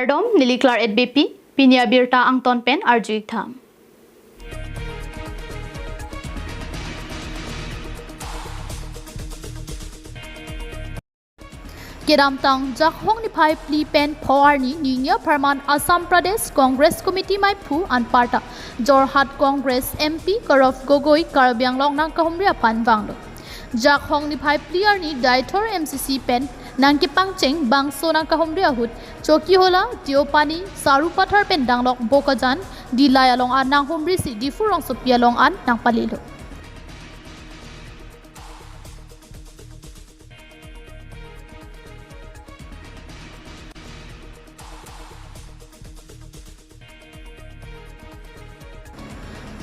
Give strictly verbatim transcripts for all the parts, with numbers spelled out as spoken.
Kardom, neli Claret Beypi, pini abirta angton pen arju-ik tha. Kedamtang Jakhong niphai phli pen pho arni Ninya Pharman Assam Pradesh Congress Committee maiphu anparta Jorhat Congress M P Gaurav Gogoi Karbi Anglong nangkahumri aphan vanglo. Jakhong niphai phli arni Deithor M C C pen nangkepangcheng bangso nangkahumri ahut Chokihola, Deopani, Sarupathar pen danglok Bokajan, Dillai along an nanghumrisi Diphu rongsopi along an nangpalelo.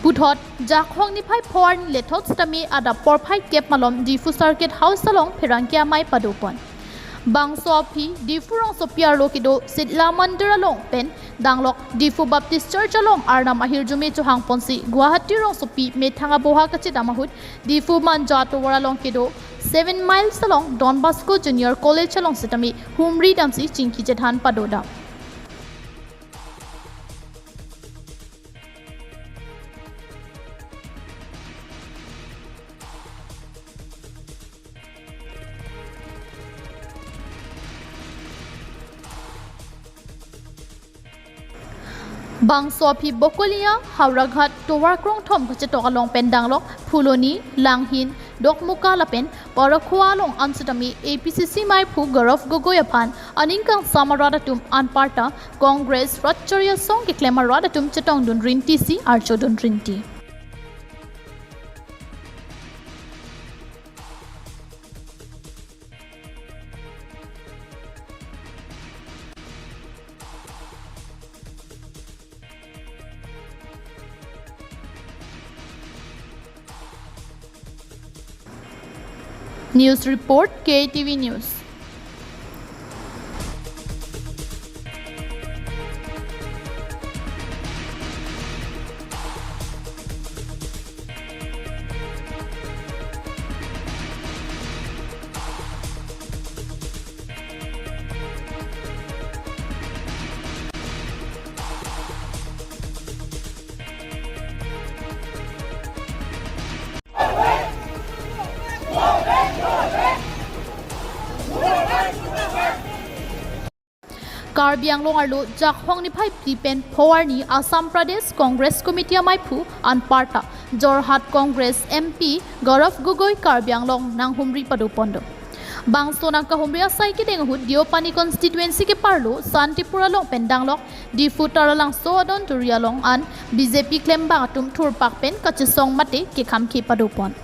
Puthot Jakhong niphai pho arni lethot sitame adap porphai kep malom Diphu Circuit House along pherangke amei padopon. Bangso aphi Diphu rongsopi arlo kedo Sitla Mandir along pen danglok Diphu Baptist Church along Arnam ahirjume chohangponsi Guwahati rongsopi methang aboha kachedam ahut Diphu Manja tovar along kedo seven miles along Don Bosco Junior College along sitame humri damsi chingki chethan padodam. Bangso aphi Bokolia, Howraghat tovar krongthom kachetok along pen danglok Phuloni, Langhin, Dokmoka lapen Parakhua along an sitame A P C C maiphu Gaurav Gogoi aphan aning kangsam arat atum anparta Congress rat chari asong keklem arat atum chetongdun rintisi archodun rinti. News report, K T V News. Karbi Anglong arlo Jakhong niphai phli pen pho arni Assam Pradesh Congress Committee amaiphu anparta Jorhat Congress M P Gaurav Gogoi Karbi Anglong nanghumri padopondo. Bangso nangkahumri asai kedeng ahut Deopani constituency keparlo Santipur along pen danglok Diphu Taralangso adon turi along an B J P klembang atum thurpak pen kachesong mate kekhamkhe padopon.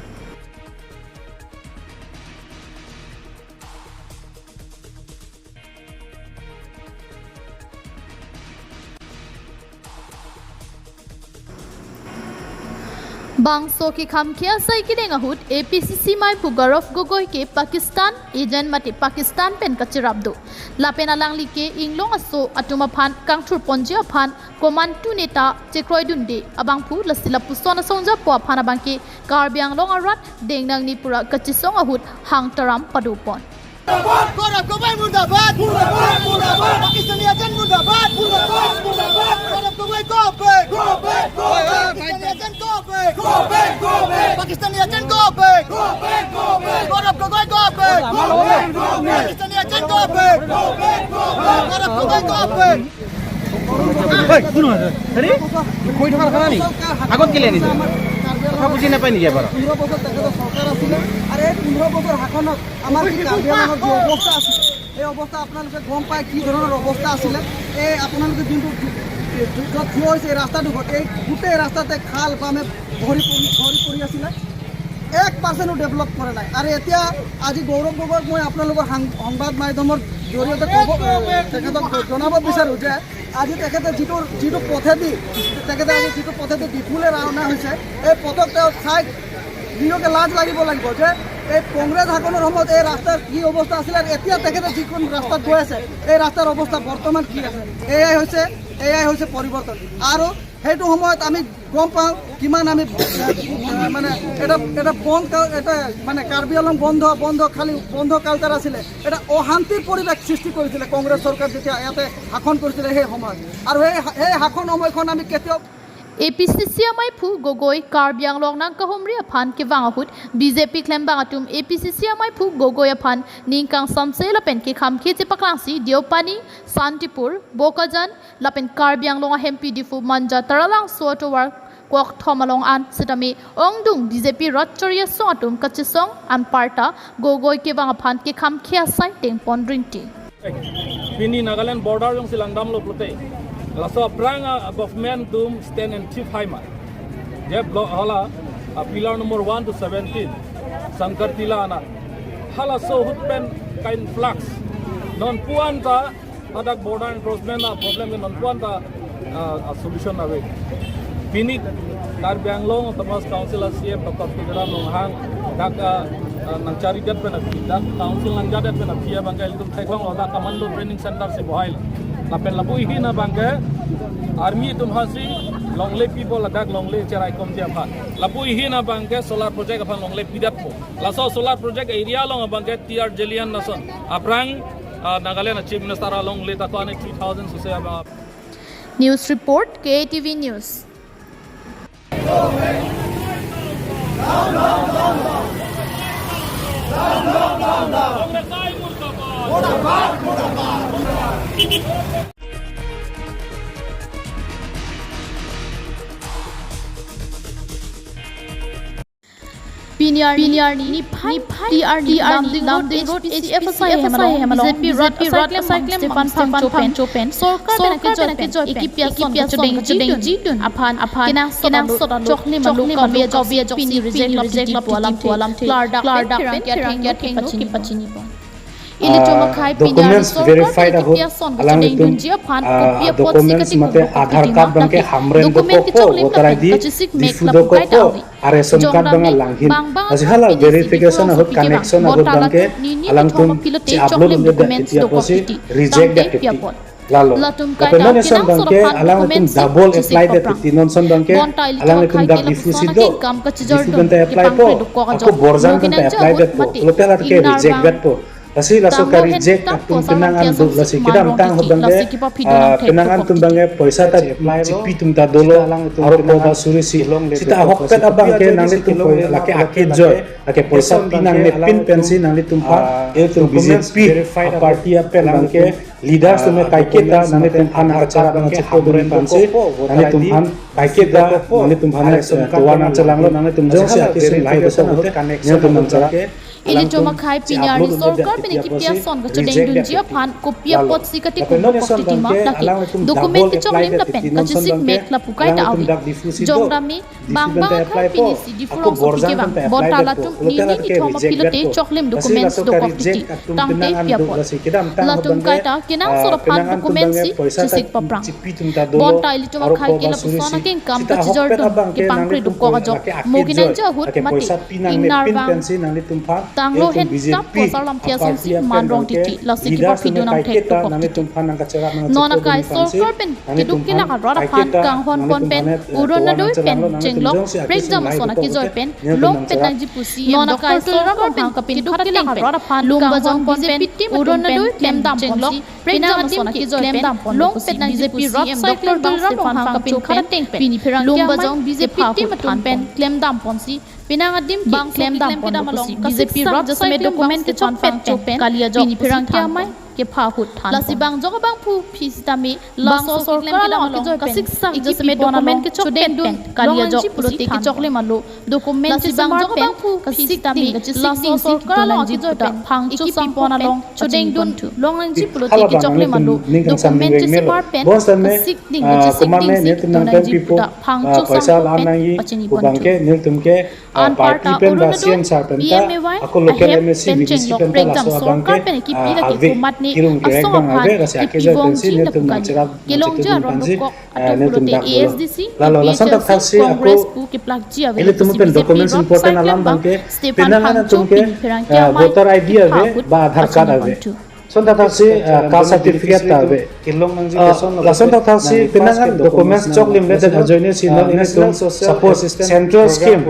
Bangso kekhamkhe asai kedeng ahut A P C C maiphu Gaurav Gogoi ke Pakistan agent mate Pakistan pen kacherap do. Lapen alangli ke inglong aso atum aphan kangthurponji aphan komantu neta chekroidunde abangphu lasi lapuson asong japo aphan abangke Karbi Anglong arat deng nangni pura kachesong ahut hang taram padopon. मुर्दाबाद! मुर्दाबाद! मुर्दाबाद! पाकिस्तानी एजेंट मुर्दाबाद! मुर्दाबाद! मुर्दाबाद! Gaurav Gogoi go back! Go back! Go back! Pakistani agent go back! Go back! Go back! Pakistani agent go back! Go back! Go back! Gaurav Gogoi go back! Go back! Go back! Pakistani agent go back! Go back! Go back! Gaurav Gogoi go back! হেই, কোন হয়? আৰে, কৈ থকাৰ কথা নেকি? আগত কেলে আনিছে? কথা বুজি নাপায় নেকি এবাৰ? পোন্ধৰ বছৰ তেখেতৰ চৰকাৰ আছিলে। আৰু এই পোন্ধৰ বছৰ শাসনত আমাৰ কি কাৰ্বি আংলঙত যি অৱস্থা আছিল, এই অৱস্থা আপোনালোকে গম পায়, কি ধৰণৰ অৱস্থা আছিলে। এই আপোনালোকে যোনটো য'ত থিয় হৈছে, এই ৰাস্তাডোখৰত, এই গোটেই ৰাস্তাতে খাল বামে ভৰি পৰি, ভৰি পৰি আছিলে। এক পাৰ্চেণ্টো ডেভেলপ কৰা নাই। আৰু এতিয়া আজি গৌৰৱ গগৈক মই আপোনালোকৰ সাং-, সংবাদ মাধ্যমৰ জৰিয়তে ক'ব, এ, তেখেতক জনাব বিচাৰোঁ যে আজি তেখেতে যিটো, যিটো পথেদি, তেখেতে আজি যিটো পথেদি ডিফুলৈ ৰাওনা হৈছে, এই পথক তেওঁ চাই নিজকে লাজ লাগিব, লাগিব যে এই কংগ্ৰেছ শাসনৰ সময়ত এই ৰাস্তাৰ কি অৱস্থা আছিলে আৰু এতিয়া তেখেতে যিখন ৰাস্তাত গৈ আছে, এই ৰাস্তাৰ অৱস্থা বৰ্তমান কি আছে, এয়াই হৈছে, এয়াই হৈছে পৰিৱৰ্তন। আৰু সেইটো সময়ত আমি গম পাওঁ কিমান আমি, এ, মানে এটা, এটা বন্ধ কা-, এটা মানে কাৰ্বি আংলং বন্ধ, বন্ধ, খালি বন্ধ কালচাৰ আছিলে, এটা অশান্তিৰ পৰিৱেশ সৃষ্টি কৰিছিলে কংগ্ৰেছ চৰকাৰ যেতিয়া ইয়াতে শাসন কৰিছিলে সেই সময়ত। আৰু সেই, সেই শাসন সময়খন আমি কেতিয়াও A P C C amaiphu Gogoi Karbi Anglong nangkahumri aphan kevang ahut B J P klembang atum A P C C amaiphu Gogoi aphan ning kangsamse lapen kekhamkhe chepaklangsi Deopani, Santipur, Bokajan lapen Karbi Anglong ahempi Diphu Manja Taralangso atovar kokthom along an sitame ongdung B J P rat chori asong atum kachesong anparta Gogoi kevang aphan kekhamkhe asai tengpon rinti. Pini Nagaland border jongsi langdamlo pulote, laso aphrang a government atum stand and thief hai ma. Je block hala, a pillar number one to seventeen, Sankar Tila anat. Halaso ahut pen ka-influx. Non puan ta, hadak border encroachment a problem ke non puan ta, a, a solution ave. Pini Karbi Anglong Autonomous Council a C E M Doctor Tuliram Ronghang dak, a, a, nangcharidet pen aphi, dak council nangjadet pen aphi abang ke ilitum theklonglo, dak commando training center si bohai. Lapen lapu ahin abang ke army atum aphansi longle pipo, ladak longle cheraikomji aphan. Lapu ahin abang ke solar project aphan longle pidetpo. Laso solar project area along abang ke T R Jillian Nason aphrang, a, Nagaland a Chief Minister alongle ta ko-an three thousand sose abang. News report, K A T V News. Pini arni, pini arni, niphai, niphai, T R ni, T R ni, Lumding Road, Lumding Road, H P C F asai hem along, B J P rat asai klembang Stephan Phangcho pen sorkar pen akejoi pen ekipi ason kachedengji dun aphan kenangsot alo choklim alo kave ajoksi pini reject lap titi pu alamthe klardak pen pherangke athengno kepachini pon. Ilitum akhei pini arni documents sorkar verified ahut alang itum, kachedengdunji aphan ah, kopi apotsi documents katikuk mate Aadhaar card abang ke hamren document dokokpo, kechoklim voter lapen I D, kachesik mek Diphu lapu dokokpo, kaita avi. A ration card abang langhin. Bang bang aji hala verification ahut connection ahut abang ke alangtum che-upload un-edet titi apotsi reject det titi. Lalo. Latum kaita non eson abang ke alangtum double apply det titi, non eson abang ke alangtum dak Diphu si do, Diphu pen ta apply po, ako Borjan pen ta apply detpo, local at ke reject detpo. Lasi laso ka-reject atum penang an do, lasi kedamtang ahut abang ke, ah, penang an atum abang ke poisa ta G P atum ta dolo, aro ko ba suri si. Sita ahokpet abang ke nanglitum poi-, lake akejoi, lake poisa pi nangnepin pensi nanglitum aphan, ah, ilitum B J P a party apen abang ke leaders atum kaiketa nanglitum aphan nangkacharap nangkachepodun pensi, nanglitum aphan kaiketa nanglitum aphan, eh, tovar nangchelanglo, nanglitum jongsi akesung akesung ahut nanglitum nangcharap. Ilitum akhei pini arni sorkar pen ekipi ason kachedengdunji aphan kopi apotsi katikuk pu kok titi ma lake document kechoklim lapen kachesik mek lapu kaita avi. Jongdam me bang bang akhei pini si Diphu rongsopi kevang bonta latum nini nithom aphi lote choklim documents dokok titi tangte pi apot. Latum kaita kenangsot aphan documents si chesik paphrang. Bonta ilitum akhei ke lapuson akengkam kachijordun kepangkre dokok ajok mo kenangji ahut mate ingnar vang tanglo hen ta posar lamthe asonsi man rong titi lasi kepaphi dun angthek dokok titi. Non akhei sorkar pen keduk kelak arat aphan kanghon pon pen Orunodoi pen chenglok prekjam ason akejoi pen longpet nangji pusi non akhei sorkar pen keduk kelak arat aphan kanghon pon pen Orunodoi pen chenglok prekjam ason akejoi pen longpet nangji pusi M Doctor Tuliram Ronghang kapin kharateng pen pini pherangke amei kepha ahut than pen klemdam ponsi penang adim ke klemdam pon pusi B J P rat asai document kechokpet pen kali ajok pini pherangke amei kepha ahut than. Lasi bang jok abangphu phi sitame laso sorkar along kejoi pen kasik sak ekipi pon along kechokpet pen kali ajok pulote kechoklim alo document chesemar pen kasik ding kachesik ding si kitu nangji puta Phangcho sampon along chodengdun long nangji pulote kechoklim alo document chesemar pen kasik ding kachesik ding si kitu nangji puta Phangcho sampon pen pachini pon thu. Anparta Orunodoi, P M A Y ahem pen chenglok prekjam sorkar pen ekipi lake komat Kirung kerek asong bang aphan ave, rasi akeja ipi pensi vongji netum lapu kali. Nangcherap kelongji nangchetum aron panji, dokok eh, atum netum pulote dak A S D C, bolo. Lalo, M P H L C, lason thakthak si Congress ako pu keplakji ave ilitum pusi pen B J P documents road important side alam lembang abangke, Stephen penang an Phangcho atum ke, pini pherangke eh, amei voter I D ipha ave, ahut ba Aadhaar card pachini ave. Bontu. Lason thakthak si, eh, caste certificate ta ave. Kelong nangji, ah, lason thakthak si penang an documents choklim le den ajoine si non ilitum suppose central scheme,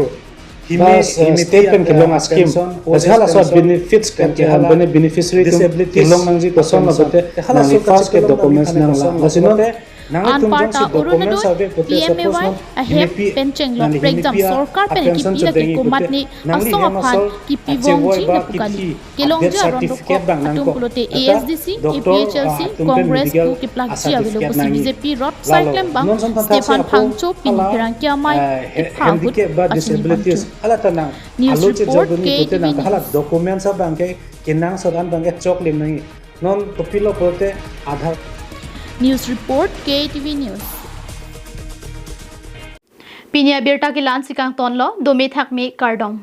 hime, ba, eh, hime state pen kelong a scheme, pension, lasi halaso a pension, benefits pen kehan bene beneficiary atum disabilities, kelong nangji lason pension, lapote halaso nangli first ke documents nanglang. Lasi non anparta Arunodoi, P M A Y ahep pen chenglok prekjam sorkar pen kipi lake komatne asong aphan kipi vongji lapu kali. Kelongji aron dokok atum pulote A S D C, A P H L C, Congress pu keplakji avelo pusi B J P road side lembang Stephen Phangcho pini pherangke amei ipha ahut pachini bontu. News report, K T V News. Documents abangke kenangsot an abangke choklim nangji. Non kopilo pulote Aadhaar. News report, K T V News. Pini abirta ke la-an si kangtonlo, dome thakme kardom.